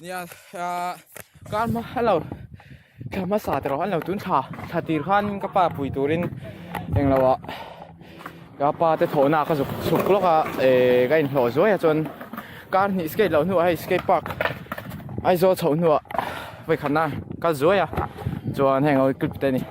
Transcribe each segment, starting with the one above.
Nia ah kar hma hello thla hmasa te rawh an lo tun thla thla tir khan ka pa pui turin englo ah ka pa te thawhna ah ka zuk chhuk lawk a eh ka inhlawh zuai a chuan kar hnih skate loh hnuah hei skate park Aizawl chhoh hnuah vawikhatna kal zuai a chuan heng ho hi clip te a ni.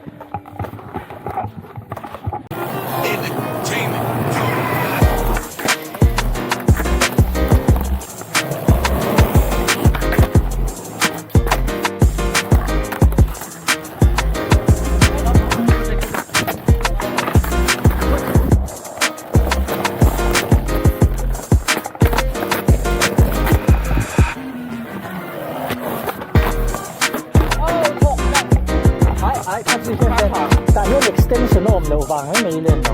Tah hian extension a awm loh vang mai mai len lo.